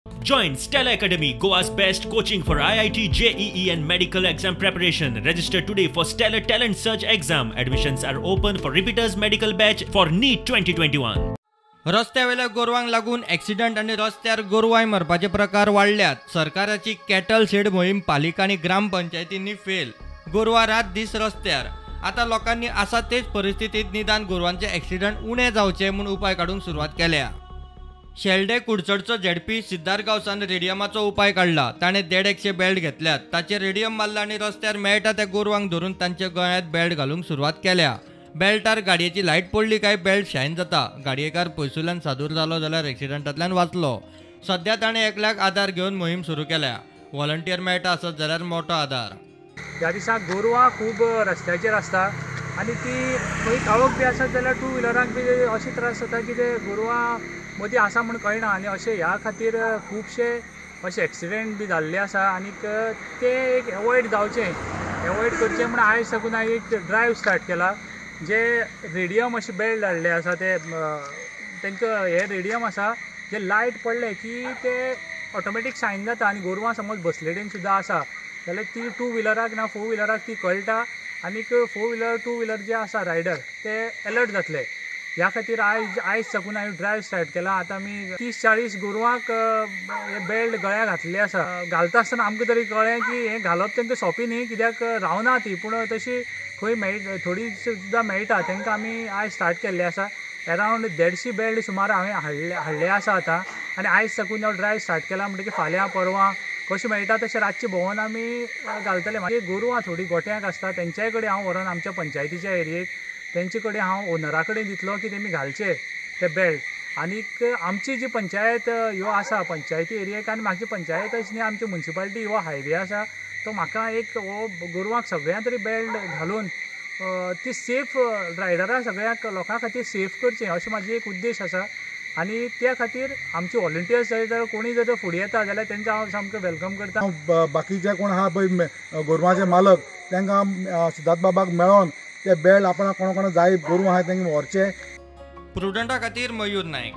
Join Stella Academy, Goa's best coaching for IIT, JEE and medical exam preparation. Register today for Stellar Talent Search exam. Admissions are open for repeaters medical batch for NEET 2021. रस्त्यावेल्या गोरवांक लागून accident आनी रस्त्यार गोरवांय मरपाचे प्रकार वाडल्यात. सरकाराची cattle shade मोहीम पालिका आनी ग्रामपंचायतींनी fail. गोरवां रात दीस रस्त्यार. आतां लोकांनी आसा तेच परिस्थितींत निदान गोरवांचे एक्सिडंट उणे जावचे म्हूण उपाय काडूंक सुरवात केल्या. शेल्डे कुडचडचो झेडपी सिद्धार्थ गांवसान रेडियमाचो उपाय काडला. ताणें 150 बेल्ट घेतल्यात, ताचेर रेडियम मारला आनी रस्त्यार मेळटा त्या गोरवांक धरून तांच्या गळ्यांत बेल्ट घालूंक सुरवात केल्या. बेल्टार गाडयेची लायट पडली काय बेल्ट शायन जाता. गाडयेकार पयसुल्यान सादूर जालो जाल्यार एक्सिडंटांतल्यान वाचलो. सद्या ताणें एकल्याक आदार घेवन मोहीम सुरू केल्या. व्हॉलंटियर मेळटा आसत जाल्यार मोटो आदार. ह्या दिसा गोरवां खूब रस्त्याचेर आसता आनी ती खंय काळोख बी आसत जाल्यार टू व्हिलरांक बी अशे त्रास जाता की ते गोरवां मदीं आसा म्हूण कळना आनी अशें ह्या खातीर खुबशे अशे एक्सिडेंट बी जाल्ले आसा आनीक ते एक एवॉयड जावचें, एवॉयड करचें म्हूण आयज साकून हांवें एक ड्रायव स्टार्ट केला. जे रेडियम अशे बेल्ट हाडले आसा ते तांकां हे रेडियम आसा जे लायट पडले की ते ऑटोमॅटीक शायन जाता आनी गोरवां समज बसलेडेन सुद्दां आसा जाल्यार ती टू व्हिलराक ना फोर व्हिलराक ती कळटा आनीक फोर व्हिलर टू व्हिलर जे आसा रायडर ते एलर्ट जातले. ह्या खातीर आयज साकून हांवें ड्रायव स्टार्ट केला. आतां आमी 30-40 गोरवांक हे बेल्ट गळ्या घातलेले आसा. घालता आसतना आमकां तरी कळ्ळें की हें घालप तांकां सोंपें न्ही, कित्याक रावना ती, पूण तशी खंय मेळ थोडी सुद्दां मेळटा. तांकां आमी आयज स्टार्ट केल्ले आसा. अरावंड 150 बेल्ट सुमार हांवें हाडले आसा आतां आनी आयज साकून हांव ड्रायव स्टार्ट केला म्हणटकीर फाल्यां परवां कशें मेळटा तशें रातचें भोंवन आमी घालतले. मागीर गोरवां थोडीं गोट्यांक आसता तेंच्याय कडेन हांव व्हरोन आमच्या पंचायतीच्या एरियेक तेंचे कडेन हांव ओनरा कडेन दितलो की तेमी घालचे ते बेल्ट. आनीक आमची जी पंचायत ह्यो आसा पंचायती एरियेक आनी म्हाजी पंचायत अशी न्ही, आमची मुन्सिपालिटी हो हायवे आसा तो म्हाका एक हो गोरवांक सगळ्यां तरी बेल्ट घालून ती सेफ रायडरां सगळ्यांक लोकां खातीर सेफ करचें अशें म्हाजी एक उद्देश आसा. आनी त्या खातीर आमचे व्हॉलंटियर्स जर कोणी जर फुडें येता जाल्यार तेंचो हांव सामकें welcome करता. बाकीचे कोण आहा पळय गोरवांचे मालक तांकां सिद्धार्थ बाबाक मेळोन ते बेल्ट आपणाक कोणा कोणा जाय गोरवां आहा तांकां व्हरचे. प्रुडंटा खातीर मयूर नायक.